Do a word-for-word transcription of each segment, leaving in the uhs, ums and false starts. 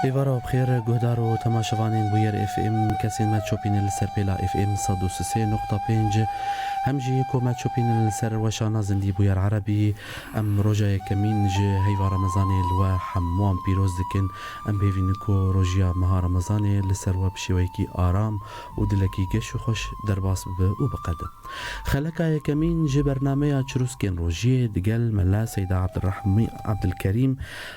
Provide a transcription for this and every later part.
Êvara bi xêr, guhdar û temaşevanên Bûyer F M, kesên me çopîne li ser pêla F M sed û sê nokta pênc, hem jî ku me çopîne li ser weşana zindî Bûyer Erebî. Em roja yekemîn ji heyva Remezanê li we hemûan pîroz dikin. Em bêvînin ku rojiya meha Remezanê li ser we bi şêweyekî aram û dilekî geş û xweş derbas bibe û biqede. Xeleka yekemîn ji bernameya Çirûskên Rojiyê digel Mela Seyda Abdulrahmî-, Abdulkerîm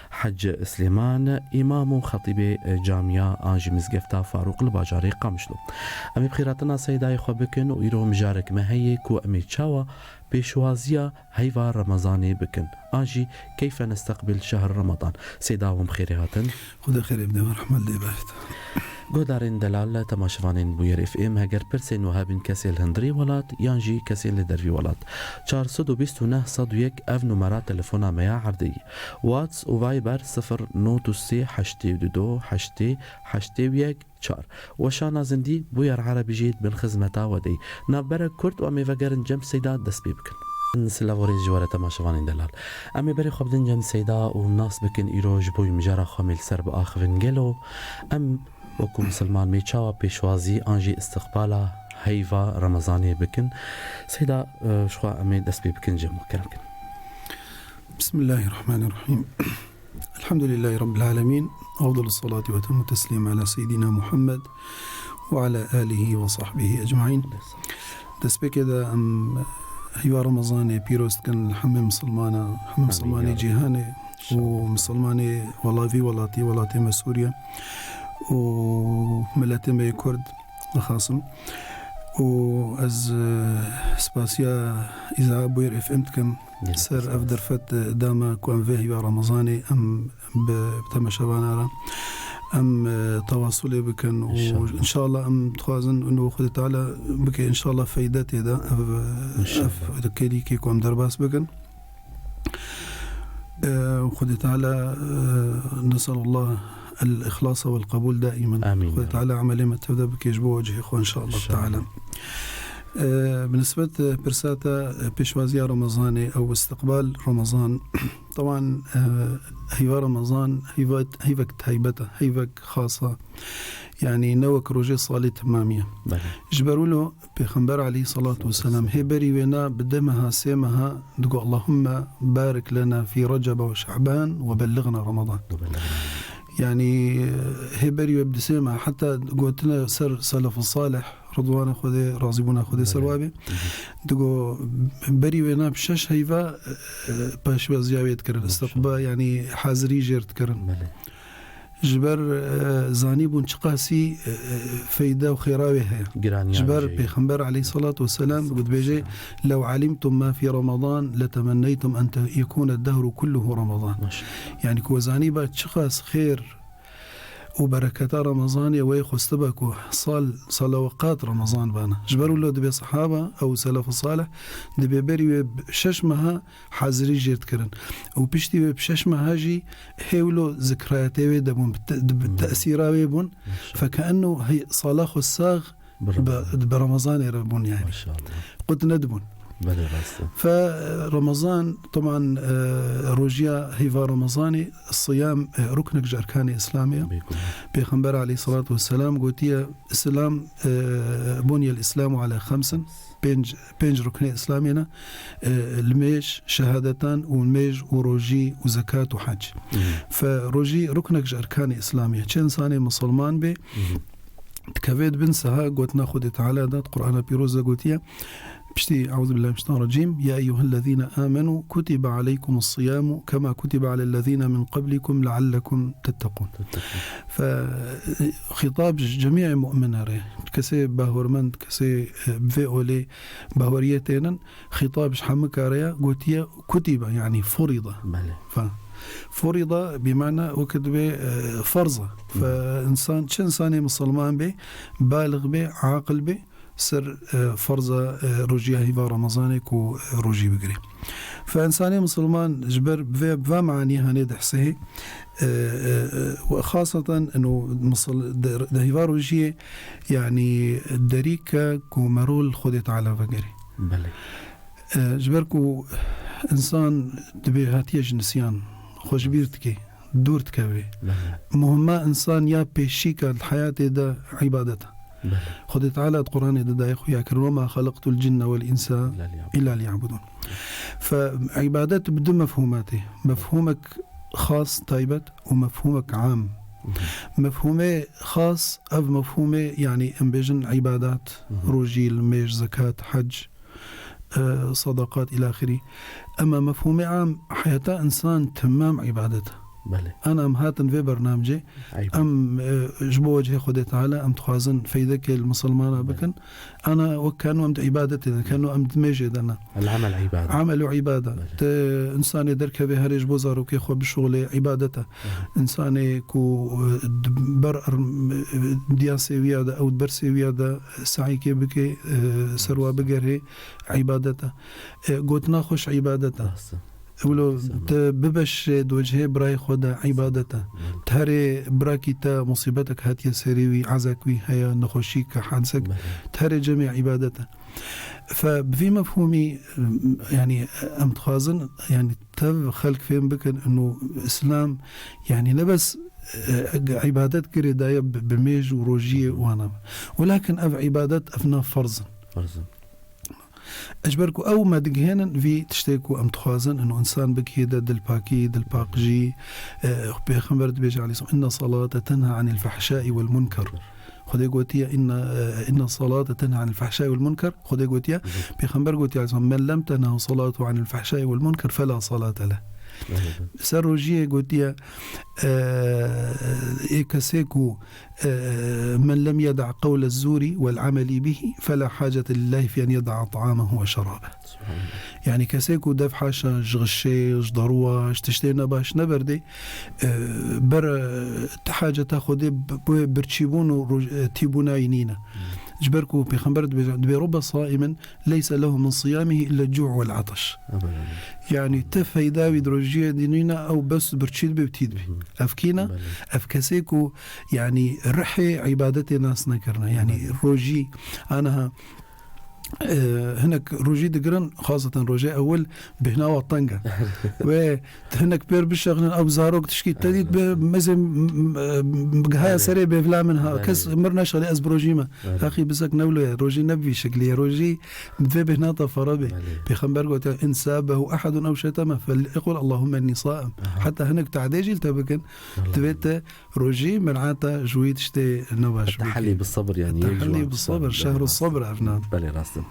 Hec Silêman, îmam û xetîbê camiya an jî mizgefta Farûq li bajarê Qamişlo. Em ê bi xêrhatina Seydayê xwe bikin û îro mijarek me heye ku em ê çawa pêşwaziya heyva Remezanê bikin. An jî keyfe nesteqbil şehr Ramadan. Seyda, hûn bi xêrê hatin. Xuda xêrê bide, rehmet lê bert. Guhdarên delal, temaşevanên Bûyer F M, heger pirsên we hebin kesê li hundirê welat yan jî kesên li dervî welat, çar sed û bîst û neh sed û yek ev numera telefona me ya erdê ye. Whats û Viber sifir nod û sê heştê û du heştê heştê û yek çar. Weşana zindî Bûyer Erebî jî di bin xizmeta we de ye. Navberek kurt û em ê vegerin cem Seyda dest pê bikin. Silav û rêz ji we re temaşevanên delal. Em ê berê xwe bidin cem Seyda û nas bikin îro ji bo wî mijara xwe em ê li ser biaxivin. Gelo em wekû misilman mê çawa pêşwazî an jî istiqbala heyva Remezanê bikin? Seyda, e, ji xwe em ê dest pê bikin cem we, kerem bikin. بسم الله الرحمن الرحيم. الحمد لله رب العالمين. أفضل الصلاة وأتم التسليم على سيدنا محمد وعلى آله وصحبه أجمعين. Destpêkê de em heyva Remezanê pîroz dikin li hemî misilmana, hemî Amîn ya misilmanê Rabbi. Cîhanê û misilmanê wela-, vî welatî, welatê me Sûriye û miletê me yê Kurd, dixwasim. Û ez, e, spasiya Îzaa Bûyer F M dikim. Gelek ser ev spas. Derfet, e, da me ku em vê heyva Remezanê em bi temaşevana re em, e, tewasulê bikin û înşallah. Înşallah em dixwazin û Xwedê Teala bike înşallah feyde tê de ev, e, înşallah. Ev kelîkê ku em derbas bikin. E, Xwedê Teala, e, nesalullah el-îxlasa wel-qebûl daimen. Amîn. Xwedê Teala emelê me tevde bike ji bo wecihê xwe înşallah. Teala. E, bi nisbet, e, pirsa te, e, pêşwaziya Remezanê ew istiqbal Remezan, teban, e, heyva Remezan, heyva, heyvek taybet e, heyvek xas e. Yanî ne wek rojê salê temamî ye. Belê. Ji ber wilo Pêxember aleyhissalatu vesselam hê berî wêna bi deh meha, sê meha digo, "Allahümme barik lena fî Recebe ve Şaban ve belliğna Ramadan." Yanî, hê berî wê bi du sê meha, heta gotine ser Selef-i Salih, Ridwana Xwedê, razîbûna Xwedê ser wa bê. Digo, berî wêna bi şeş heyva, e, pêşwaziya wê dikirin. Maşallah. Istiqba, yanî hazirî jêr dikirin. Belê. Ji ber, e, zanîbûn çiqasî, e, e, feyde û xêra wê heye. Giraniya wê heye. Ji ber Pêxember aleyhissalatu vesselam got, dibêje, "Lew alimtum ma fî Ramadan letemenneytum en te-, yekûne dehru kulluhu Ramadan." Maşallah. Yanî ku we zanîba çiqas xêr û bereketa Remezanê wê xwestiba ku sal, sala we qat Remezan bana. Ji ber wilo dibê sehaba ew selef-i salih dibê berî wê bi şeş meha hazirî jêr dikirin. Û piştî wê bi şeş meha jî hêwlo zikrayetê wê dibûn, bi te-, bi tesîra wê bûn. Maşallah. Fekeenno hey, sala xwe sax bi, bi Remezanê re bûn yani. Maşallah. Qut nedibûn. Belê, rast e. Fe Remezan, teman, e, rojiya heyva Remezanê, siyam, e, ruknek ji erkanê Îslamê ye. Bêguman. Pêxember aleyhissalatu vesselam gotiye, Îslam, e, buniyel Îslamu ala xemsin. Pênc, pênc ruknê Îslamê ne, e, limêj, şehadetan û limêj û rojî û zekat û hec. Hı. Fe rojî ruknek ji erkanê Îslamê ye. Çi insanê misilman bê, hı hı, dikeve di bin seha gotina Xwedê Teala de, di Qur'ana Pîroz de gotiye, piştî, "Eûzubillahimineşşeytanirracîm, ya eyyuhellezîne âmenû kutibe aleykumus-siyâmu kema kutibe alellezîne min qablikum leallekum tettekûn." Tettekûn. Fe, xîtab ji cemî mu'mine re, kesê bahormend, kesê, e, bi vê olê baweriyê tênin, xîtab ji hemû kare ye, gotiye kutibe, yanî furida. Belê. Fe, furida bi mana weke dibê, e, ferz e. Fe, hı, insan, çi insanê misilman bê, balix bê, aqil bê, ser, e, ferza, e, rojiya hîva Remezanê ku, e, rojî bigirê. Fe însanê misilman ji ber vê, bi va manî hanê dihsê, e, e, e, we xaseten ino misil-, de, de hîva rojiyê, yanî derîke ku merol Xwedê Teala vegerê. Belê. E, ji ber ku însan dibê hatiye ji nisiyan, xwe ji bîr dike. dûr dikeve. Belê. Muhima însan ya pêşîka di heyatê de îbadet e. Belê. Xwedê Teala di Quranê de dayê xuya kirin, "Ve ma xalaqtul cinne vel insa illa liya'budun." Fe îbadet bi du mefhûma tê. Mefhûmek xas, taybet û mefhûmek am. Mhm. Mefhûmê xas, ev mefhûmê, yanî em bêjin îbadat, Mhm. rojî, limêj, zekat, hec, e, sadaqat, îlaxirî. Ema mefhûmê am, heyata însan temam îbadet e. Belê. Ana em hatin vê bernamecê, Eyb. em, e, ji bo wecihê Xwedê Teala em dixwazin feydekê li misilmana Belê. bikin. Ana wek keno em di îbadetê de, keno em di mêjê de ne. El-amel îbade. Amel û îbade. Belê. Te însanê derkeve herê ji bo zarokê xwe bişolê, îbadet e. Belê. Însanê ku, e, di ber erm-, e, diyasê wî ya de, ew di bersê wî ya de, e, seyîkê bike, e, serwa bigerê, îbadet e. E, gotina xweş îbadet e. Rast e. Wilo Güzel. te bibeşe di wecihê birayê xwe de îbadet e. Belê. Te herê birakî te musîbetek hatiye serê wî, ezek wî heye, nexweşîk, hadisek, Belê. te herê cemê îbadet e. Fe bi vî mefhûmî, yanî em dixwazin, yanî tev xelk fêm bikin, ino Îslam, yanî ne bes, e, îbadet girê daye bi, bi mêj û rojiyê wana. Welakin ev îbadet, ev na ferz in. Ferz in. Ji ber ku ew me digihênin vî tiştê ku em dixwazin, ino însan bigihê de dilpakî, dilpaqijî, e, Pêxember dibêje aleyhisselam, "Inne salate tenha anil fahşai wel munker." Xwedê gotiye, "Inne, e, inne salate tenha anil fahşai wel munker." Xwedê gotiye, Hı hı. Pêxember gotiye aleyhisselam, "Men lem tenha salatu anil fahşai wel munker fela salate leh." Evet. Ser rojiyê gotiye, e, ê kesê ku, e, "Men lem yeda qewle zûrî wel ameli bihi fela hacete lillahi fi en yeda ta'amehu ve şerabe." Subhanallah. Yani kesê ku dev haşa ji xişê, ji daruwa, ji tiştê nebaş neberdê, e, ber, e, haceta Xwedê bi, bi birçîbûn û roj-, e, tîbûna wî nîne. Hmm. Ji ber ku Pêxember dibêje, dibê, "Rubbe saimin leyse lehu min siyamihi illa cu'u vel ataş." Aman, aman. Yani ti feyda wî di rojiyê de nîne, ew bes birçî dibe û tî dibe. Hmm. Ev kî ne? Belê. Ev kesê ku, yani rihê îbadetê nas nekirine. Yani Belê. rojî, aniha E, hinek rojî digirin, xaseten rojê ewil bêhna wa teng e. Wê hinek pêr bişexnin, ew zarok tişkî te dît, Aynen. bi mezê, m-, m-, bigihaya Belê. serê bêvla min ha. Belê. Kes mir neşexlê ez bi rojî me. Belê. Axî bisek newlo ye. Rojî ne bi vî şeklî ye. Rojî bi vê bêhna te fere bê. Belê. Pêxember gotiye, "In sabehu ahadun ew şeteme fel yequl Allahumme inni saim." Aha. Heta hinek tehdê jî li te bikin, Belê. divê te Rojî mirata ji wî tiştê nebaş bike. Tehelli bi sabir, yani, yek ji wan Tehelli bi sabir, şehru sabir ev nan. Belê, rast e.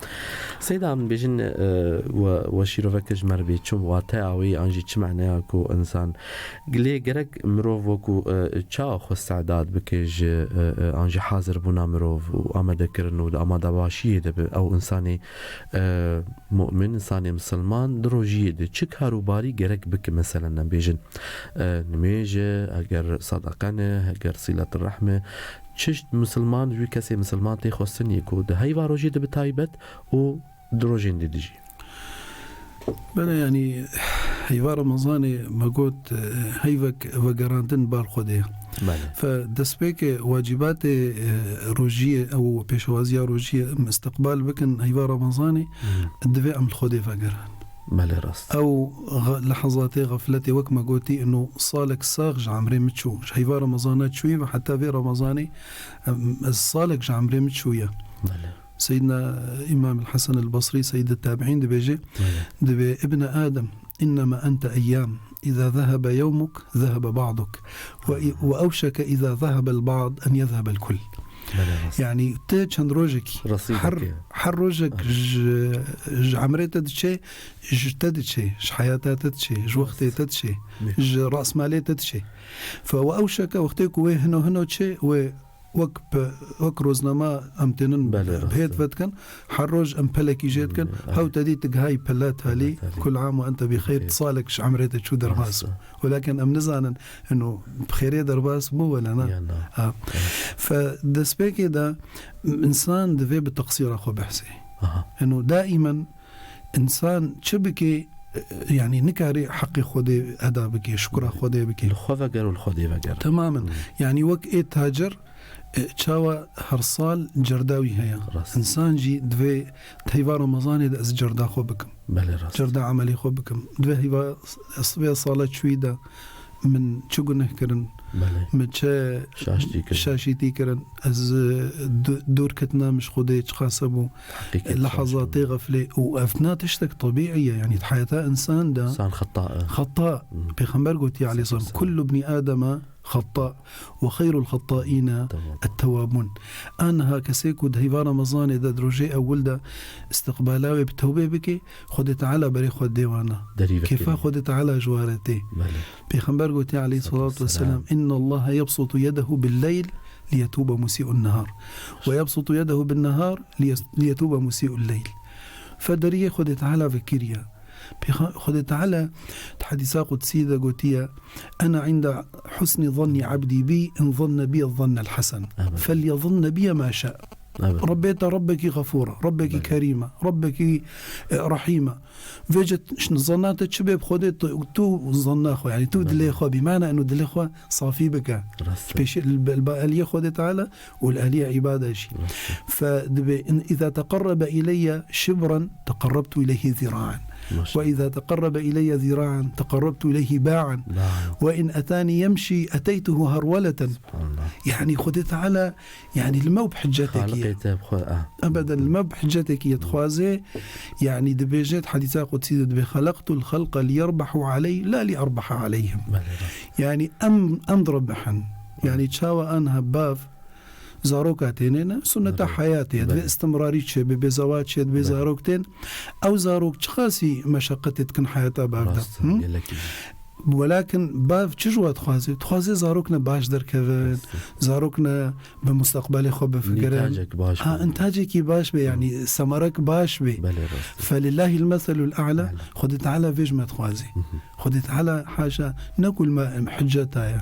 Seyda, em bêjin, e, we, we şîroveke ji me re bê, çi wateya wê, an jî çi maneya ku insan, lê gerek mirov wekû, e, çawa xwe istedad bike ji, e, e, an jî hazir bûna mirov û amadekirin û di amadebaşiyê de be, ew insanê, e, mu'min, insanê misilman di rojiyê de çi kar û barî gerek bike, meselen, em bêjin, e, nimêj e, eger sadaqe ne, eger sîletirrehm e, çi misilman, wî kesê misilman tê xwestin yê ku di heyva rojê de bi taybet û di rojên dî de jî. Belê, yanî heyva Remezanê me got, e, heyvek vegerandin bar Xwedê ye. Belê. Fe destpêkê wacîbatê, e, rojiyê ew pêşewaziya rojiyê em istiqbal bikin heyva Remezanê, Hmm. divê em li Xwedê vegerin. Belê, rast. Ew xe-, lehezatê xefletê, wek me gotî, ino salek sax ji emrê min çû. Ji heyva Remezana çûyî ve heta vê Remezanê, em, ez salek ji emrê min çûye. Belê. Seyyidina Îmam el-Hesen el-Basrî, Seyyid el-Tabi'în dibêje, Belê. dibê, "Ibne Adem, innema ente eyyam. Îza zehebe yewmuk, zehebe ba'duk. Ve, ve ewşeke îza zehebe el-ba'd en yezhebe el-kull." Belê, rast. Yani, te çend rojekî, Resîdekê. her, her rojek Evet. ji, ji emrê te diçe, ji te diçe, ji heyata te diçe, ji wextê te diçe, Ne. ji rasmalê te diçe. Fe ve ewşeke wextê ku wê hino hino çê, wê wek bi, wek roznama em tênin Belê, rast hêt e. vedikin, her roj em pelekî jê dikin, Belê, hew te dî tu gihayî pele talî, Pele talî. kul am ve ente bi xeyr, Xeyr. salek ji emrê te çû derbas. Rast e. Welakin em nizanin, hino bi xêrê derbas bû wele ne? Ya na. Ha. Evet. Fe destpêkê de însan divê bi teqsîra xwe behsê. Aha. Hino daimen însan çi bike, e, yani nikarê heqê Xwedê eda bike, şukra Xwedê bike. Li xwe veger û li Xwedê veger. Temamen. Hmm. Yani wek ê tacir, e, çawa her sal cerda wî heye. Rast. Însan jî divê heyva Remezanê de ez cerda xwe bikim. Belê, rast. Cerda emelê xwe bikim. Divê heyva s-, vê sala çûyî de min çi guneh kirin, Belê. min çi Şaştî kirin. şaşîtî kirin, ez, e, du-, dûr ketina min ji Xwedê çiqas hebû, Heqîqet lehezatê şaştî. xeflê û ev na tiştek tebîî ye, yanî di heyata însan de Însan xeta e. xeta. Hmm. Pêxember gotiye aleyhisselam, Selam. "Kullu bnî Ademe xeta ve xeyrul xetaîne Tewwab. et-tewwabûn." Aniha kesê ku di heyva Remezanê de di rojê ewil de istiqbala wê bi tewbê bike, Xwedê Teala berê xwe dê wana. Derî vekirî. Kêfa Xwedê Teala ji wa re tê. Belê. Pêxember gotiye aleyhissalatu Selam. vesselam, "Inna Allaha yebsutu yedehu bil-leyl liyetûbe musî'un nehar. Ve yebsutu yedehu bin-nehar liyes-, liyetûbe musî'ul-leyl." Fe deriyê Xwedê Teala vekiriye. Pêxa-, Xwedê Teala di hedîsa qudsî de gotiye, "Ene inde husni zannî abdî bî, in zanne bî zannel hesen. Amin. Felyezunne bîye ma şe." Evet. Rebbê te Rebbekî xefûr e, Rebbekî Belê. kerîm e, Rebbekî, e, rehîm e. Vêce t-, ş-, zanna te çi bê bi Xwedê, tu, tu zanna xwe, yanî tu Belê. dilê xwe bî. Mana eno dilê xwe safî bike. Rast e. Pêşî li, li ba aliyê Xwedê Teala û li aliyê îbada jî. Rast e. Fe dibê, in, "Îza teqerrebe îleyye şibran, teqerrebtu îleyhi zîra'an. Maşallah. Ve îza teqerrebe îleyye zîra'an, teqerrebtu îleyhi ba'an. Ba'an. Ve in etani yemşî, eteytuhu herweleten." Subhanallah. Yanî Xwedê Teala Yanî li me û bi hiccetekî ye. Xaliqê te bi xwe, ah. Ebeden li me û bi hiccetekî ye, dixwaze, yanî dibêje di hedîsa qudsî de dibê, "Xelaqtul xelqa liyerbehu aleyh, la li erbeha aleyhim." Belê, rast. Yanî em, em direbihin. Yanî çawa aniha bav zaroka tênêne, sunneta Belê. heyatê ye. Dibê Belê. istimrarî çêbe, bê zewac çê, dibê Belê. zarok tên. Ew zarok çiqasî meşeqetê dikin heyata bav de. Rast, Hı? gelekî. Welakin bav çi ji we dixwaze? Dixwaze zarokne baş derkevin, Rast e. zarokne bi mustaqbelê xwe bifikirin. Nîtacek baş Ha, be. intacekî baş be, yanî semerek baş be. Belê, rast e. Felillahil meselul a'la, Belê. Xwedê Teala vê ji me dixwaze. Hı hı. Xwedê Teala haşa ne ku li me em hiceta ye.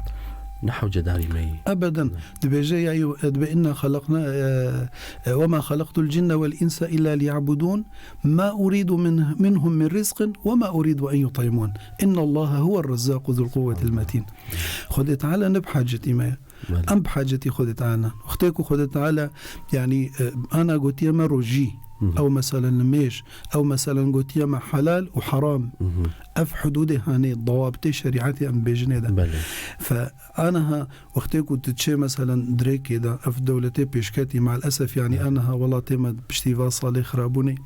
Ne hewcedarî me yî. Ebeden. Ne. Dibêje ya eyyuh-, dibê inna xelaqna, e, e, "Ve ma xelaqtul cinne vel insa illa liya'budun, ma uridu min, minhum min rizqin ve ma uridu en yut'imun. Innallaha huwer rezzaqu zul quwwetil metin." Xwedê Teala ne bi hacetî me ye. Belê. Em bi hacetî Xwedê Teala ne. Wextê ku Xwedê Teala, yanî, e, ana gotiye me rojî, Hı hı. ew meselen nimêj, ew meselen gotiye me helal û heram. Hı hı. Ev hudûdê hanê, dawabitê şerîetê em bêjinê de. Belê. Fe aniha wextê ku tu çê meselen dirêkê de, ev dewletê pêşketî, maalesef, yanî Belê. aniha welatê me piştî va salê xirabûnê.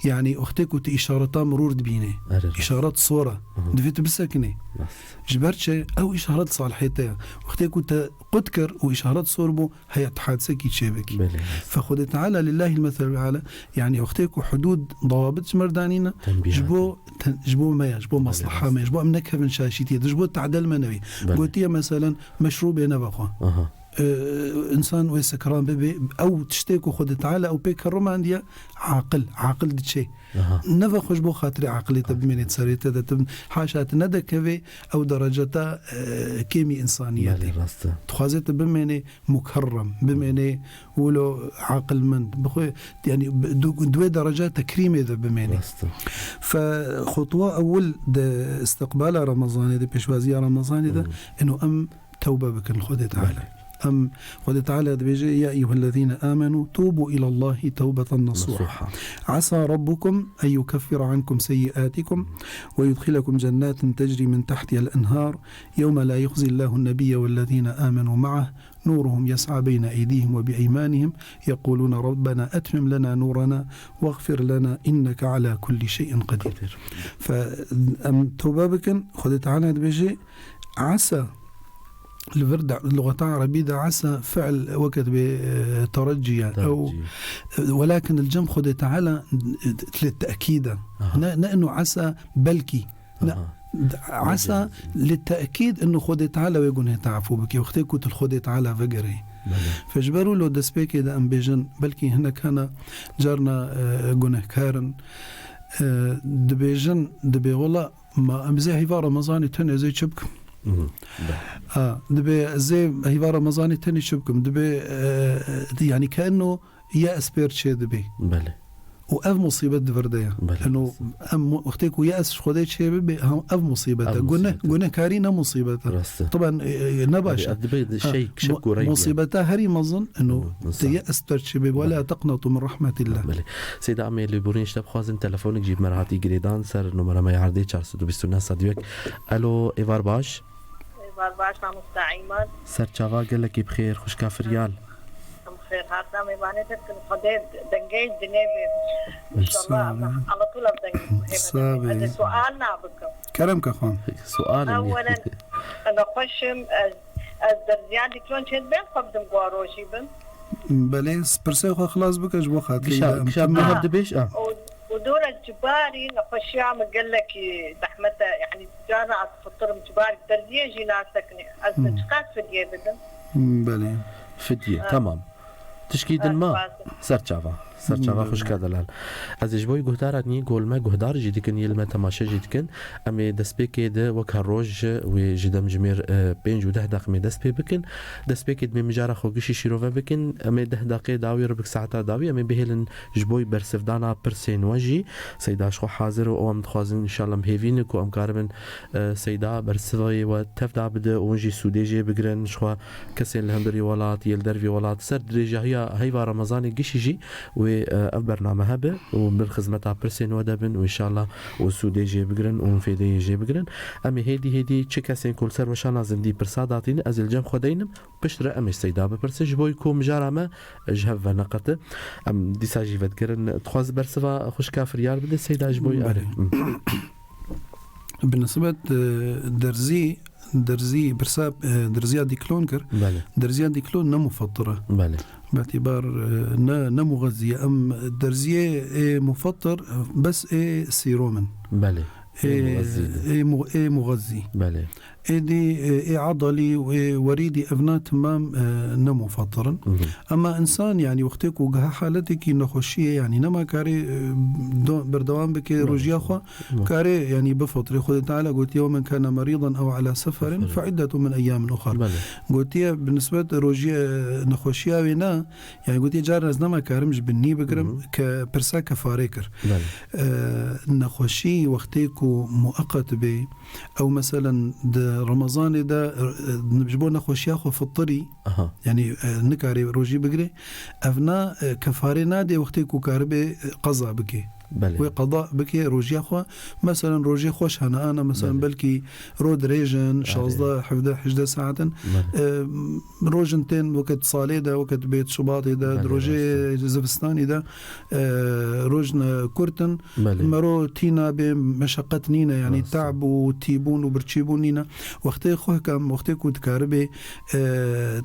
Yanî wextê ku tu îşareta mirûr dibînê, Erê, rast. îşaret sor e, Hı hı. divê tu bisekinê. Rast. Ji ber çi? Ew îşaret salihê te ye. Wextê ku te qut kir û îşaret sor bû, heya tu hadisekî çêbikî. Belê, rast. Fe Xwedê Teala lillahil meselul a'la, yanî wextê ku hudûd dawabit ji me re danîne, Tenbîhat. ji bo, ten-, ji bo me ye, ji bo Belê, mesleha rast. me ye, ji bo em nekevin şaşîtiyê de, ji bo te'del me nevî. Belê. Gotiye meselen, meşrûbê neve xwe. Aha. Ee, însan wê sekran bibe, ew tiştê ku Xwedê Teala ew pê kerimandiye, aqil, aqil diçe. Aha. Neve xwe ji bo xatirê aqilê te Aqil. bimêne, serê te de tu haşa tu nedekevê ew dereceta, e, kêmî însaniyetê. Belê, rast e. Dixwaze tu bimêne mukerrem, bimêne wilo aqilmend. Bi xwe, yanî, bi, du, di wê dereca tekrîmê de bimêne. Rast e. Fe xutwa ewil de istiqbala Remezanê de, pêşwaziya Remezanê de, Hmm. eno em tewbe bikin Xwedê Teala. Belê. Em, Xwedê Teala dibêje, "Ya eyyuhellezîne âmenû tûbû îlallâhi tewbeten nesûha. Nesûha. Esâ rabbukum en yukeffire ankum seyyiâtikum ve yudhilekum cennatin tecrî min tahtihel enhâr, yewme la yuhzillâhun nebiyye vellezîne âmenû ma'ah, nûruhum yes'a beyne eydîhim ve bi eymânihim, yeqûlûne Rabbena etmim lena nûrena, veğfir lena inneke alâ kullî şey'in qedîr." Qedîr. Fe, em tewbe bikin, Xwedê Teala dibêje, Esa, li vir de, luxeta erebî de esa fi'l weke dibê, e, terecî ye. Terecî. Ew, e, welakin li cem Xwedê Teala, e, li te'kîd e. Aha. Ne, ne ino esa belkî. Ne, Aha. d-, esa Belkî. li te'kîd ino Xwedê Teala wê gunehê te efû bike. Wextê ku tu li Xwedê Teala vegerê. Belê. Fe ji ber wilo destpêkê de em bêjin, belkî hinek hene carna, e, gunehkar in. E, dibêjin, dibê wela Ma em zê heyva Remezanê tenê zê çi bikim? Mhm. Be. Ha, dibê zê heyva Remezanê tenê çi bikim? Dibê, e, yanî ke eno ye ez pêr çê dibê. Belê. Û ev musîbet di vir de ye. Belê. Eno em mu-, wextê ku ye ez ji Xwedê çê bibê, ha, ev musîbet e. Ev Guneh, musîbet e. gunehkarî ne musîbet e. Rast e. Taban, e, e, ne baş e. Ev dibê di Ha, şey, mu-, şek û rey musîbeta herî mezin, eno, Eno, tu insan. ye ez pêr çê bibê. Belê. Wela teqnetu min rahmetillah. Belê. Seyda Amê, lêborîn ji te bixwazin, telefonek jî bi me re hatî girêdan ser numara me ya erdê çar sed û bîst û neh sed û yek. Alo, êvar baş. Var baş mamosta Îman. Ser çava gelekî bi xêr, xwişka Firyal. Em xêr hata mêvanê te dikin. Xwedê dengê dinê bê. Înşallah, Sağ ol. Allah ala tûl ev deng hême Sağ ol. Ez ê sual nabikim. Kerem ke xan. Sual Ewelen, nexweşim, ez, ez derziya dîklon çêdibêm, xwe bidim guha rojî bim. Belê, pirsê xwe xilas bike ji bo xatirê Gişa, me. Em gişa tu me hev dibêj, a. Û, û dora cibarî nexweşiya min gelekî zehmet e, yanî cara ez fitirim cibarî derziyê jî nasekine. Ez Hmm. çiqas fidyê bidim? Belê. Fidye, Ha. tamam. Tişkî din ma? Ser çava. Ser çava Hmm. xwişka delal. Ez ê ji bo guhdaran yî gol me guhdar jî dikin, yê li me temaşe jî dikin. Em ê destpêkê de wek her roj wê ji dem ji mêr, e, pênc û deh deqimê dest pê bikin. Destpêkê dibê mijara xwe gişî şîrove bikin. Em ê deh deqê dawî ribik saeta dawî. Em ê bihêlin ji bo bersivdana pirsên we jî. Seyda ji xwe hazir û ew em dixwazin, înşallah em hêvî ne ku em karibin, e, Seyda bersivayê we tev da bide û hûn jî sûdê jê bigirin. Ji xwe kesên li hundirî welat, yê li dervî welat, ser dirêjahiya heyva Remezanê gişî jî wê, e, ev bername hebe û bin xizmeta pirsên we de bin û înşallah û sûdê jê bigirin û fêdeyê jê bigirin. Em ê hêdî hêdî çi kesên ku li ser weşana zindî pirsa datîne, ez ê li cem xwe deynim, piştre em ê Seyda bipirsin, ji bo ku mijara me ji hev veneqete. Em dîsa jî vedigerin. Dixwaz bersiva xwişka Firyal bide, Seyda, ji bo Belê. Hı. Bi nisbet, e, derzî, derzî, pirsa, e, derziya dîklon kir. Belê. Derziya dîklon ne mufattir e. Belê. Betibar, e, ne, ne muxezzî ye. Em derziyê ê mufattir, e, bes ê sîrom in. Belê. Ê, Ê muxezzî de. ê mu-, ê muxezzî. Belê. Êdî, e, ê adalî û ê werîdî evna timam, e, ne mufattir in. Hı hı. Ema însan, yanî, wextê ku giha haletekî nexweşiyê, yanî, nema karê, e, do-, berdewam bike Belê. rojiya xwe, Hı. karê, yanî, bifitrê. Xwedê Teala gotiye, "Ve men kâne merîdan ew alâ seferin Seferin. fe iddetun min eyyâmin uxar." Belê. Gotiye, bi nisbet rojiyê, e, nexweşiya wê ne, yanî, gotiye, "Carin ez nema karim ji bin nî bigirim, Hı hı. ke pirsa kefarê kir." Belê. E, nexweşî wextê ku mueqet bê, ew meselen di Remezanê de, e, ji bo nexweşiya xwe fitirî, Aha. yanî, e, nikarê rojî bigirê, ev na, e, kefarê nadê wextê ku karibê, e, qeza bike. Belê. Wê qeda bike rojiya xwe. Meselen rojê xweş hene, ana meselen Belê. belkî ro dirêj in, Erê. şazdeh, hevdeh, hejdeh saet in. Belê. E, rojin tên weke di salê de, weke di bêt Şubatê de, Belê, di rojê rast e. zivistanê de, e, rojin kurt in. Belê. Mero tîna bê, meşeqet nîne, yanî Rast. te'b û tîbûn û birçîbûn nîne. Wextê xwe hikam, wextê ku dikaribê, e,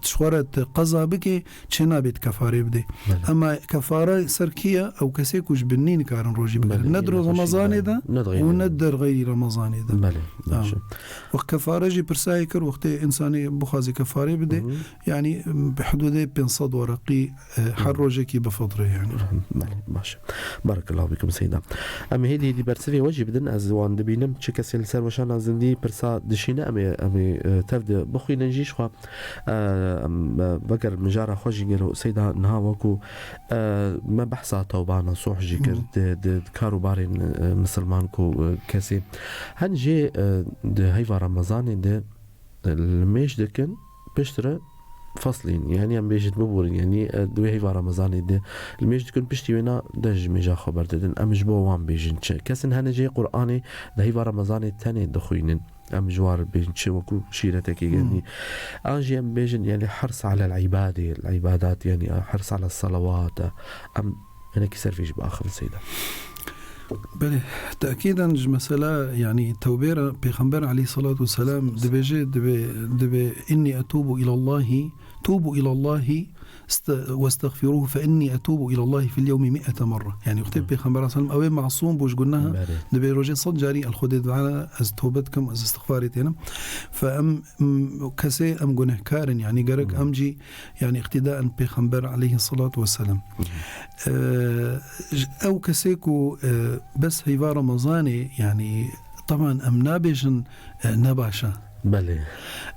ji xwe re tu qeza bikê, çê nabê tu kefarê bidê. Belê. Ema kefare ser kî ye? Ew kesê ku ji bin nî nikarin rojî bigirin. Belê, Ne di nexweşî Remezanê de, de ne di xeyrî û ne de. di xeyrî Remezanê de. Belê, Ha. baş e. Wext kefare jî pirsayê kir, wextê însanê bixwazê kefarê bidê, Hı hı. yanî bi hududê pênc sed wereqî E, her Hı. rojekî bifitre, yanî. Belê, baş. Barakallahu bikum seyda. Em hêdî hêdî bersivê we jî bidin, ez wan dibînim. Çi kesê li ser weşana zindî pirsa dişîne, em ê, em ê, e, tev de bixwînin jî, jixwe, e, em, e, veger mijara xwe jî gelo seyda niha wekû, e, me behsa tewba nesuh jî kir, Hı. di, di, di kar û barên, e, misilman ku, e, kesê. Hen jê, e, di heyva Remezanê de, li mêj dikin, piştre feslîn, yanî em bêjin biborin, yanî, e, di wê heyva Remezanê de li mêj dikin, piştî wêna de ji mêja xwe berdidin. Em ji bo wan bêjin çi? Kesin hene jê Qur'anê di heyva Remezanê tenê dixwînin. Em ji wan bêjin çi? Wekû şîretekê Hmm. genî. An jî em bêjin, yanî hirs alel îbadê, îbadat, yanî hirs alel selawat. Em hinekî ser vê jî biaxivin seyda. Belê, tekîden ji mesela, yanî tewbê re Pêxember aleyhisselatu vesselam dibêje, dibê, dibê, "Inni etubu ilallahi, tubu ilallahi ste-, westexfiruhu fe inni etubu ilallahi fil yewmi mi'ete merre." Yanî wextê Hı. Pêxember aleyhisselam ew ê masûm bû ji guneha, Belê. dibê rojê sed carî el Xwedê Teala ez tewbe dikim, ez istixfarê tênim. Fe em, m-, kesê em gunehkar in, yanî gerek Hı. em jî, yanî iqtîdaen Pêxember aleyhisselatu vesselam. Hı. E, j-, ew kesê ku, e, bes heyva Remezanê, yanî, teban em nabêjin, e, ne baş e. Belê.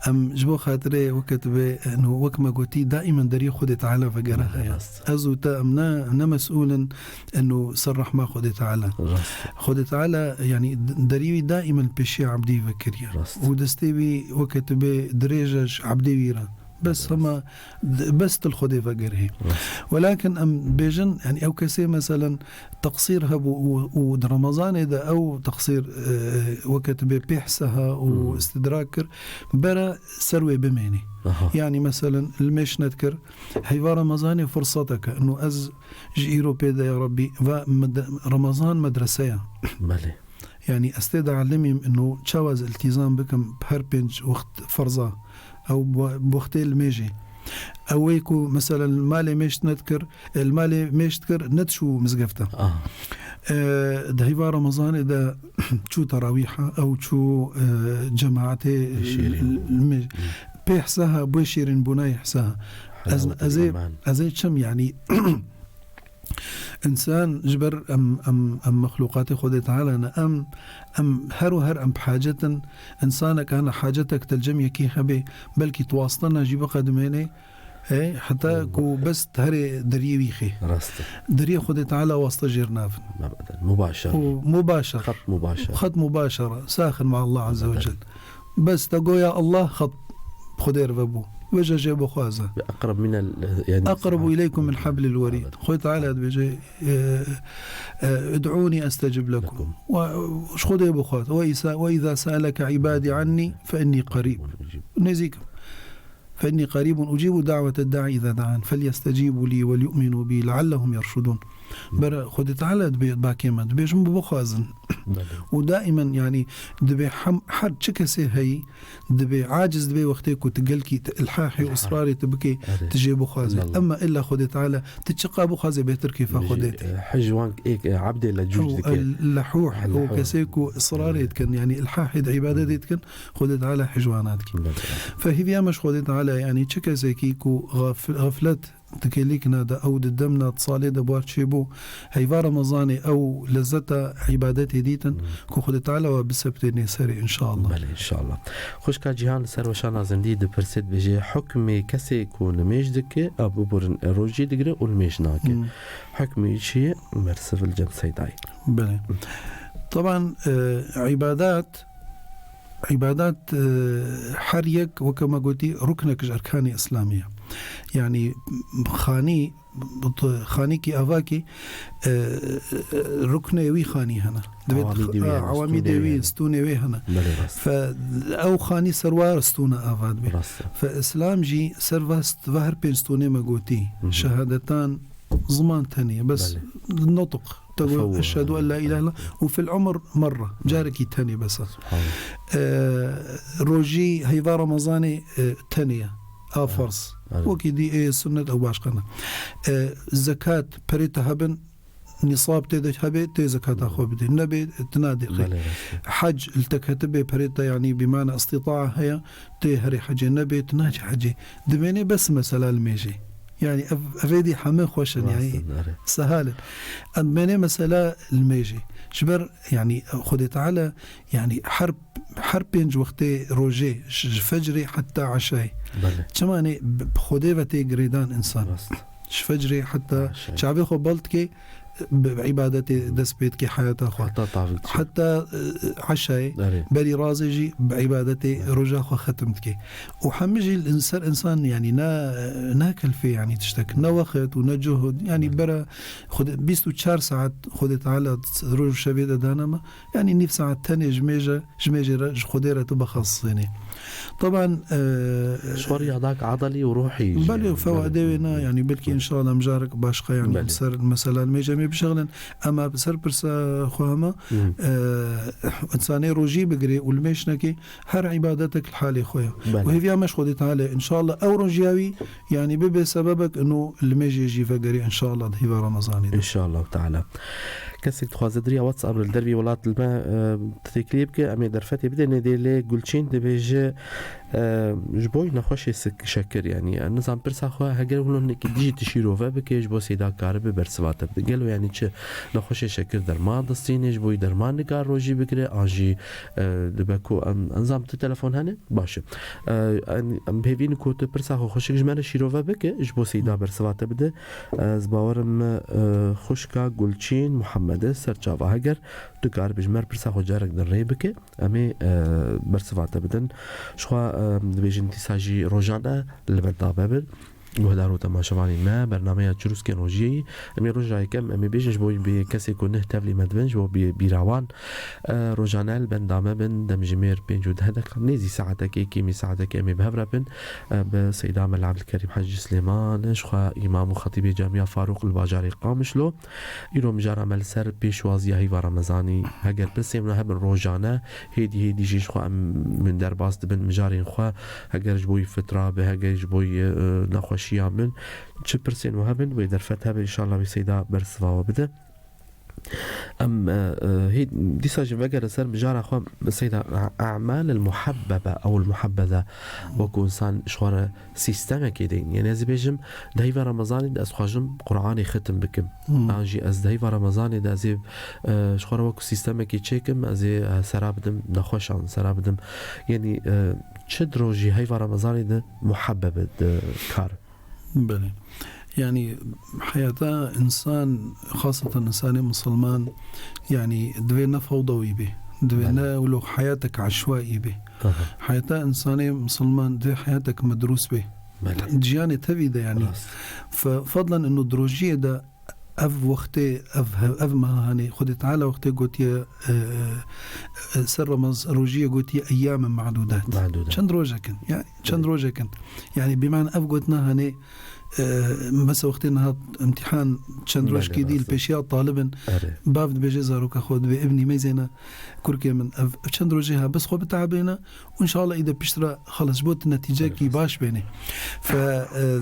Em ji bo xatirê weke tu bê, e, no, wek me gotî, daîmen deriyê Xwedê Teala vegere Belê, heye. rast. Ez û te em ne, ne mesûl in, e, no, ser rehma Xwedê Teala. Rast. Xwedê Teala, yanî, d-, deriyê wî daîmen pêşiya ebdî vekiriye. Rast. Û destê wî weke tu bê dirêj e ji ebdê wî re. Bes hema d-, bes tu li Xwedê vegerihî. Welakin em bêjin, yani ew kesê meselen teqsîr hebû û, û di Remezanê de ew teqsîr, e, weke tu bê pê hise ha û Hmm. istidrak kir, bera ser wê bimênî. Aha. Yani meselen li mêş nedikir, heyva Remezanê firsetek e. Ino ez ji îro pê de ya Rebbî ve med-, Remezan medrese ye. Belê. Yani ez tê de elimîm ino çawa ez iltîzam bikim her pênc wext ferza. Ew bi, bi wextê li mêjê. Ew ê ku mesela li malê mêş nedikir, li malê mêş dikir, nediçû mizgefta. Aha. E, di heyva Remezanê de çû terawîha, ew çû, e, cemaetê Şêrîn. Li mêj. Pê hisa ha, bê şêrînbûna yê hisa ha. Ez, Helawet ez ê, Rahman. Ez ê çim yani Însan ji ber em, em, em mexlûqatê Xwedê Teala ne, em, em her û her em bi hacet in. Însanek hene hacetek te li cem yekî hebe, belkî tu wastena jî biqedimênê, e, heta Hmm. ku bes herê deriyê wî xê. Rast e. Deriyê Xwedê Teala wasta jêr navin. Mebeden. Mubaşer. Û mubaşer. Xet mubaşer. Xet mubaşer. Saxin ma Allah Azze ve Mebeden. Celle. Bes te goya Allah xet Xwedê re vebû. Veja jê bixwaze. Eqreb minel, yani, Eqrebu ileykum min hablil werid. Evet. Xwedê Teala dibêje, e, e, "Id'ûnî estecib lekum." Lekum. Ve, ji Xwedê bixwaz. "Ve îsa, ve îza seeleke ibadî annî fe innî qerîb." Nêzîk im. "Fe innî qerîbun ucîbu da'wete da'i îza da'an. Felyestecîbû lî ve liyu'minû bî leallehum yerşudûn." Bera Xwedê Teala dibê, bakê me, dibêjin, "Bixwazin." Belê. Û daimen, yani, dibê hem, her çi kesê heyî, dibê aciz dibê wextê ku tu gelkî tu ilhahê û Ilhah. Israrê tu bikê, Erê. Tu jê bixwazê. Ellallah. Emma illa Xwedê Teala, tu çiqa bixwazê bêtir kêfa Xwedê tê. E, hij wan êk, e, ebdê lehûh dike. Lehûh, Lehûh. O kesê ku israrê Erê. Dikin, yani ilhahê di ibadetê dikin, Xwedê Teala hij wana dike. Belê. Fe hîviya me ji Xwedê Teala, yani çi kesekî ku xaf-, xeflet Di kêlîkna de ew di demna di salê de bar çêbû. Heyva Remezanê ew lezzeta îbadetê dîtin Hmm. ku Xwedê Teala we biseptênê serê, înşallah. Belê, înşallah. Xwişka Cîhan li ser weşana zindî dipirse, dibêje, hukmê kesê ku nimêj dike, ew biborin, rojî digire û nimêj nake. Hmm. Hukmê wî çi ye? Mersiv li cem Seydayê. Belê. Taban, e, îbadat, îbadat, e, her yek weke me gotî ruknek ji erkanê Îslamî ye. Yani xanî, xanîkî avakî, e, e, ruknê wî xanî hene. Dibê Awamî dê wî e, hene, awamî stûnê dê wî, wî hene. Stûnê wî hene. Belê, rast. Fe ew xanî ser wa stûna ava dibê. Rast e. Fe Îslam jî ser va st-, va her pênc stûnê me gotî. Hı hı. Şehadetan, ziman tenê ye, bes Belê. Nutq. Te got, Tefewwur. Eşhedû en la ilahe illallah. Hı. Û fil umr merre. Carekî tenê bes e. Subhanallah. E, rojî heyva Remezanê, e, tenê ye. A Evet. Farz. Evet. Wekî dî ê sunnet ew başqa ne. E, zekat, perê te hebin, nisab tê de hebe, tê zekata xwe bidê. Nebê, tu nadê xê. Belê, rast e. Hec, li te ketibê perê te, yani bîmane îstîtaa heye, tê herê hecê, nebê, tu naçî hecê. Dimênê bes mesela li mêjê. Yani ev, evê dî heme xweş in, Rast yani in, erê. Sehal in. Em dimênê mesela li mêjê. Ji ber, yani Xwedê Teala, yani her, her pênc wextê rojê, ji, ji fecrê heta eşayê. Belê. Çima ne bi, bi Xwedê ve tê girêdan însan. Rast. Ji fecrê heta Eşayê. Çavê xwe bal dike, bi, bi îbadetê dest pê dike heyata xwe. Heta tavik çi. Heta, e, eşayê, Erê. Berî razê jî bi îbadetê Erê. Roja xwe xetim dike. Û hemî jî li ser însan, yani, ne, ne kelfê, yani, tiştek, ne wexit û ne cuhud, yani, Erê. Bera Xwedê, bîst û çar saet Xwedê Teala roj û şevê de dana me, yani, nîv saet tenê ji mêje, ji mêjê re, ji Xwedê re tu bixasînî. Taban, e, Ji xwe riyadak adalî û ruhî jî, Belê, yani, fewadê belê. Wê ne, yani, belkî Belê. Înşallah em carek başqa, yani, Belê. Ser mesela mêje me bişexlin, ama ser pirsa xwe hema, Hı. e, însanê rojî bigirê û li mêj neke, her îbadetek li halê xwe ye. Belê. Û hêviya me ji Xwedê Teala, înşallah, ew rojiya wî, yani, bibe sebebek ino li mêjê jî vegerê, înşallah, di hêva Remezanê de. Înşallah Teala. Kesek dixwaze di riya WhatsApp re li dervî welat li me, e, têkiliyê bike, em ê derfetê bidêne dê lê Gulçîn dibêje, e, ji bo nexweşê sik-, şekir, yani, e, nizam pirsa xwe, heger wilo hinekî dijî tu şîrove bike, ji bo Seyda karibe bersiva te bide. Gelo, yani, çi nexweşê şekir derman distîne, ji bo wî derman nikar rojî bigire, an jî, e, dibe ku em, nizam tu telefon hene? Baş e. E, em, em hêvîn ku tu pirsa xwe xweşik ji me re şîrove bike, ji bo Seyda bersiva te bide. Ez bawerim, e, xwişka Gulçîn Muhammedê ser çava. Heger tu karibî ji me re pirsa xwe carek din rê bike, em ê, e, bersiva te bidin. Ji xwe, Em, dibêjin dîsa jî rojane li benda me bin. Guhdar û temaşevanên me, bernameya Çirûskên Rojiyê yî. Em ê roja yekem, em ê bêjin ji bo bê kesê ku neh tevlî me dibin, ji bo bê-, bîra wan. E, rojane li benda me bin, demjimêr pênc û deh deqa, nêzî saetekê, kêmî saetekê em ê bi hev re bin. E, bi Seyda Mela Ebdilkerîm Hecî Silêman, jixwe îmam û xetîbê Camiya Farûq li bajarê Qamişlo. Îro mijara me li ser pêşwaziya heyva Remezanî, heger pirsên wina hebin rojane, hêdî hêdî jî jixwe em min derbas dibin mijarên xwe, heger ji bo yî fitra be, heger ji bo yî, e, nexweşiya min, çi pirsên we hebin, wê derfet hebe, înşallah wê Seyda bersiva we bide. Em, e, e, hê, dîsa jî vegere ser mijara xwe, Seyda, e-, e'mal el muhabbebe ew el muhabbeze, wekû însan ji xwe re sîstemekê deyîn. Yanî ez ê bêjim, di heyva Remezanê de ez xwajim Qur'anê xitim bikim. Hmm. An jî ez di heyva Remezanê de ez ê, e, ji xwe re wekû sîstemekê çêkim, ez ê, e, sera bidim nexweşan, sera bidim. Yanî, e, çi di rojî heyva Remezanê de muhabbebe di kar? Belê. Yanî heyata însan, xaseten însanê misilman, yanî divê ne fewdawî bê. Divê Belê. ne wilo heyatek eşwaî bê. Aha. Heyata însanê misilman divê heyatek medrûs bê. Belê. Jiyanê tevî de yanî. Rast. Fe-, fedlen ino di rojiyê de ev wextê, ev he-, ev mehanê Xwedê Teala wextê gotiye, e, e, ser Remez-, rojiyê gotiye eyyamen ma'dudat. Ma'dudat. Çend rojek in. Yani çend Belê. rojek in. Yani bimane ev gotina hanê, e, mesela wextê niha imtihan çend Belê, rojkê dî li rast. pêşiya talib in. Erê. Bav dibêje zaroka xwe dibê ibnî meyzêne kurkê min ev çend rojê ha bes xwe biteebêne û inşallah îde piştre xelas ji bo tu netîcekî Erê, rast. baş bênê. Fe, e,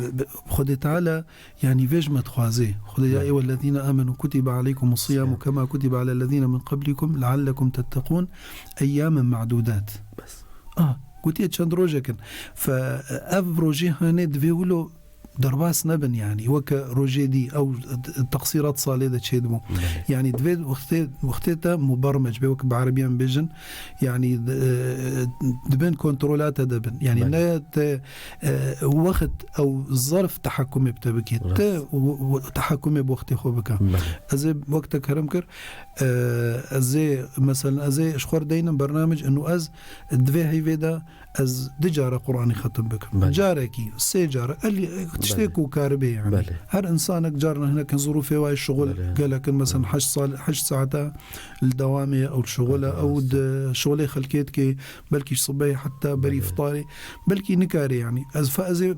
Xwedê Teala Yanî vê ji me dixwazê. Xwedê ya Belê. eyyuhellezîne amenu kutibe aleykumus siyamu Siyam. kema kutibe alellezîne min qablikum leallekum tetteqûn eyyamen ma'dudat. Bes. Ah, gotiye çend rojek in. Fe ev rojê hanê divê wilo derbas nebin yanî. Weke rojê dî ew teqsîrat salê de çêdibû. Belê. Yanî divê wextê, wextê te mubermec be, wek bi erebiyan bêjin. Yanî, e, dibin kontrola te de bin. Yanî Belê. ne te, e, wext ew zerf tehekumê bi te bike. Rast. Te w-, w-, tehekumê bi wextê xwe bike. Belê. Ez ê wek te kerem kir, e, ez ê, meselen, ez ê ji xwe re deynim bernamec, ino ez di vê heyvê de ez du cara Qur'anê xetim bikim. Belê. Carekî, sê cara, elî, tiştê Belê. ku karibê yani. Belê. Her insanek carna hinek zirûfê wayê şixul Belê. gelek in, meselen, Belê. heşt sal, heşt saeta li dewamê ye, ew li şixul e, Belê, ew rast. di şixulê xelkê dike, belkî ji sibehê heta berî Belê. iftarê, belkî nikare yani. Ez fe-, ez ê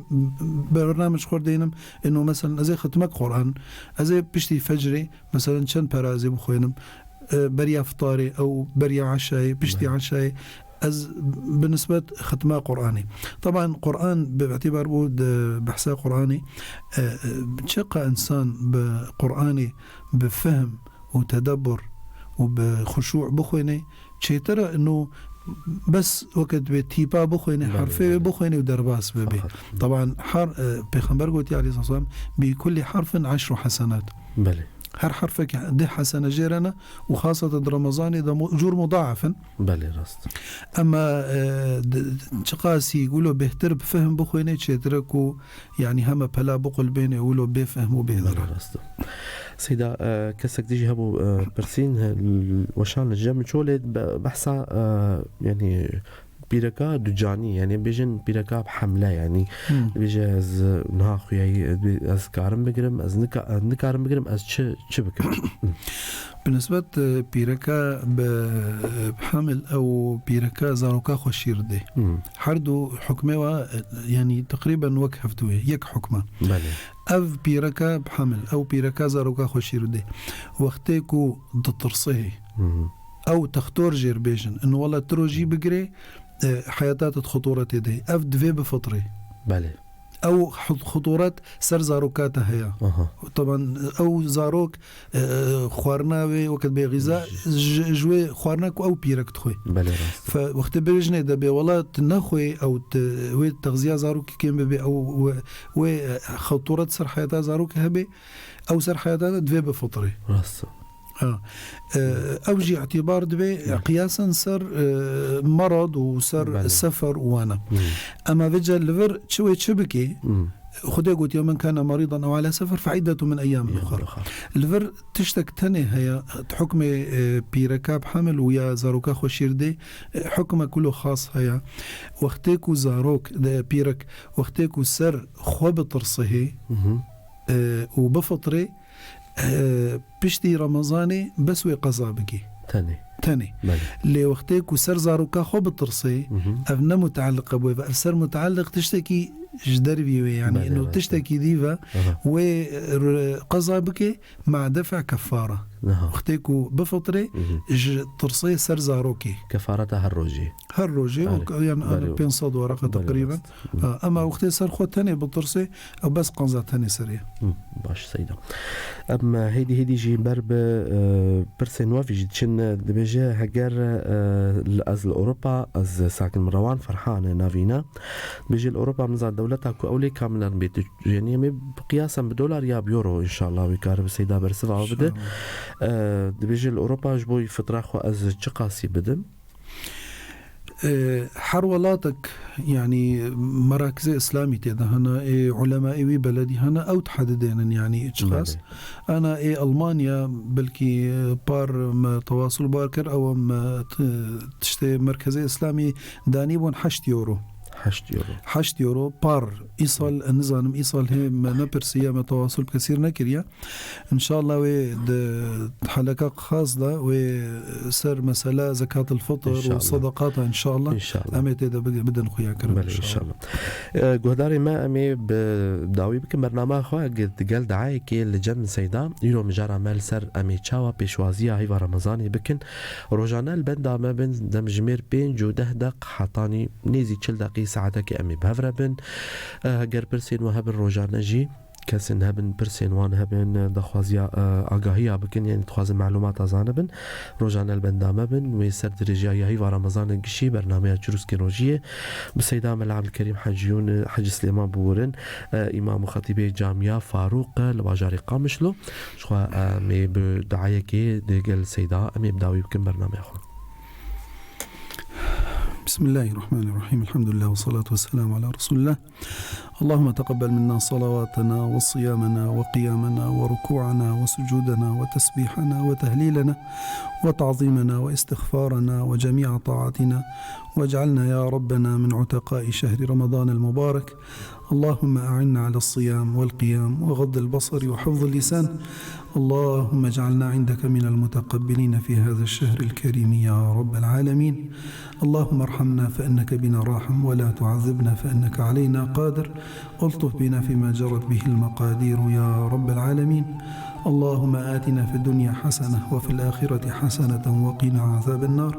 bernamec xwe deynim, ino meselen ez ê xitmek Qur'an, ez ê piştî fecrê, meselen çend pera ez ê bixwênim, e, beriya iftarê, ew beriya eşayê, piştî Belê. eşayê, ez bi nisbet xitma Qur'anê. Taban Qur'an bi îtibar bû di behsa Qur'anê, e, e, çiqa insan bi Qur'anê, bi fehm û tedebbur û bi xuşû bixwêne, çêtir e ino bes weke dibê tîpa bixwêne, Belê, herfê wê belê. bixwêne û derbas bibe. Fakat. Taban her, e, Pêxember gotiye aleyhisselam, "Bi kulli harfin eşru hasenat." Belê. Her herfek deh hesene jê re ne û xaseten di Remezanê de mu-, ecûr mudaef in. Belê, rast. Ema, e, d-, d-, çiqasî wilo bêhtir bi fehm bixwêne çêtir e ku, yanî heme pela biqulbêne wilo bê fehm û bê Belê, deran. rast e. Seyda, e, kesek dijî hebû, e, pirsîn, he, l-, weşan li cem çolê be-, behsa, e, yanî pîreka ducanî, yanî bêjin pîreka bi hemle, yanî Hmm. dibêje ez niha xuyayî, ez karim bigirim, ez nika-, nikarim bigirim, ez çi, çi bikim? Bi nisbet, e, pîreka bi, e, bi hemil ew pîreka zaroka xwe şîr dê. Hmm. Her du hukmê wa, e, yanî teqrîben wek hevdû ye, yek hukma. Belê. Ev pîreka bi hemil, ew pîreka zaroka xwe şîr dê. Wextê ku ditirsê, Hmm. ew textor jêr bêjin. In wela tu rojî bigirê, e, heyata te di xitoretê de ye. Ev divê bifitrê. Belê. Ew xu-, xitoret ser zaroka te heye. Aha. Taban ew zarok, e, xwarina wê weke bê xîza, Ji- ji, ji wê xwarina ku ew pîrek dixwê. Belê, rast. Fe, wextê bêjinê de bê wela tu nexwê ew tu wê texziya zarokê kêm bibe, ew wê, wê, e, xitoret ser heyata zarokê hebe, ew ser heyata de divê bifitrê. Rast. Ha. E, ew jî îtibar dibe, Hı. qiyasen ser, e, merad û ser Belê. sefer û wana. Hı. Ema vêca li vir çi wê çi bike, Hı. Xwedê gotiye, "Men kana maridan ew ala sefer fe iddetu min eyyamin uxar." Li vir tiştek tenê heye, hukmê, e, pîreka bi hamil û ya zaroka xwe şîr dê, e, hukmek wilo xas heye. Wextê ku zarok, de, pîrek, wextê ku ser xwe bitirsihê, e, û bifitrê, e, piştî Remezanê bes wê qeza bikê. Tenê. Tenê. Belê. Lê wextê ku ser zaroka xwe bitirsê, ev ne mutealliq e bi wê ve. Ev ser mutealliq tiştekî ji dervî wê, yanî, Belê, ino belê. Tiştekî dî ve Aha. wê, e, qeza bike, ma defa kefara. Aha. Wextê ku bifitrê, ji tirsê ser zarokê. Kefareta her rojê. Her rojê, Belê. o, yan, Belê. pênc sed waraqa Belê, teqrîben. rast. Ha, ema wextê ser xwe tenê bitirsê, ew bes qanza tenê serê. Hı, baş, Seyda. Em, hêdî hêdî jî ber bi, e, pirsên wevî jî diçin, dibêje, heger, e, li, ez li Ewropa, ez sakin, min Rewan Ferhan navîna. Dibêje, li Ewropa min zan dewleta ku ew lê kamilan bê tu, yanî em ê bi qiyasen bi dolar ya bi euro, înşallah, wê kare bi Seyda bersiva bide. Înşallah. E, dibêje, li Ewropa ji bo fitra xwe ez çi qasî bidim? E, her welatek, yanî, merakizê îslamî tê de hene, ê ulemaê wî beledî hene, ew dihedidênin, yanî, çiqas. Belê. Ana ê Almanya, belkî, e, par me tewasul bar kir, ew em, e, t-, tiştê merkezê îslamî danî bûn heşt euro. Heşt euro. Heşt euro par. Îsal, e, nizanim, îsal hê me nepirsiye, me tewasul bi kesî re nekiriye. Înşallah wê di heleka xas de wê ser mesela zekatil fitr û Înşallah. Sedaqata înşallah Înşallah. em ê tê de bid-, bidin xuya kirin Belê, înşallah. înşallah. E, guhdarê me, em ê bi dawî bikin bernama xwe, gi-, digel dayekê li cem Seyda, îro mijara me li ser em ê çawa pêşwaziya heyva Remezanê bikin. Rojane li benda me bin, demjimêr pênc û deh deq hetanî nêzî çil deqî saetekê em ê bi hev re bin. E, heger pirsên we hebin rojane jî, kesên hebin, pirsên wan hebin, daxwaziya, e, agahiya bikin, yanî dixwazin melûmata zanibin, rojane li benda me bin. Wê ser dirêjiya ya heyva Remezanê gişî bernameya Çirûskên Rojiyê bi Seyda Mela Ebdulkerîm Hecî Yûn-, Hecî Silêman biwirin, e, îmam û xetîbê Camiya Farûq li bajarê Qamişlo. Jixwe, e, em ê bi duayekê digel Seyda em ê bi dawî bikin bernameya xwe. بسم الله الرحمن الرحيم. الحمد لله والصلاة والسلام على رسول الله. اللهم تقبل منا صلواتنا وصيامنا وقيامنا وركوعنا وسجودنا وتسبيحنا وتهليلنا وتعظيمنا واستغفارنا وجميع طاعاتنا، واجعلنا يا ربنا من عتقاء شهر رمضان المبارك. اللهم أعنا على الصيام والقيام وغض البصر وحفظ اللسان. اللهم اجعلنا عندك من المتقبلين في هذا الشهر الكريم يا رب العالمين. اللهم ارحمنا فإنك بنا راحم، ولا تعذبنا فإنك علينا قادر. الطف بنا فيما جرت به المقادير يا رب العالمين. اللهم آتنا في الدنيا حسنة وفي الآخرة حسنة وقنا عذاب النار.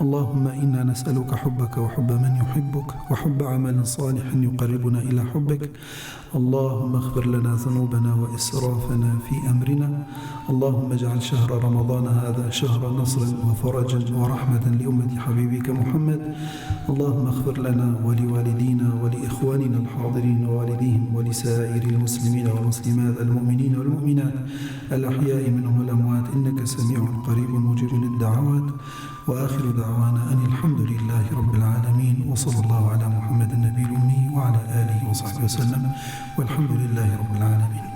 اللهم إنا نسألك حبك وحب من يحبك وحب عمل صالح يقربنا إلى حبك. اللهم اغفر لنا ذنوبنا وإسرافنا في أمرنا. اللهم اجعل شهر رمضان هذا شهر نصر وفرج ورحمة لأمة حبيبك محمد. اللهم اغفر لنا ولوالدينا ولإخواننا الحاضرين ووالديهم ولسائر المسلمين والمسلمات المؤمنين والمؤمنات الأحياء منهم والأموات إنك سميع قريب مجيب للدعوات. وآخر دعوانا أن الحمد لله رب العالمين، وصلى الله على محمد النبي الأمي وعلى آله وصحبه وسلم، والحمد لله رب العالمين.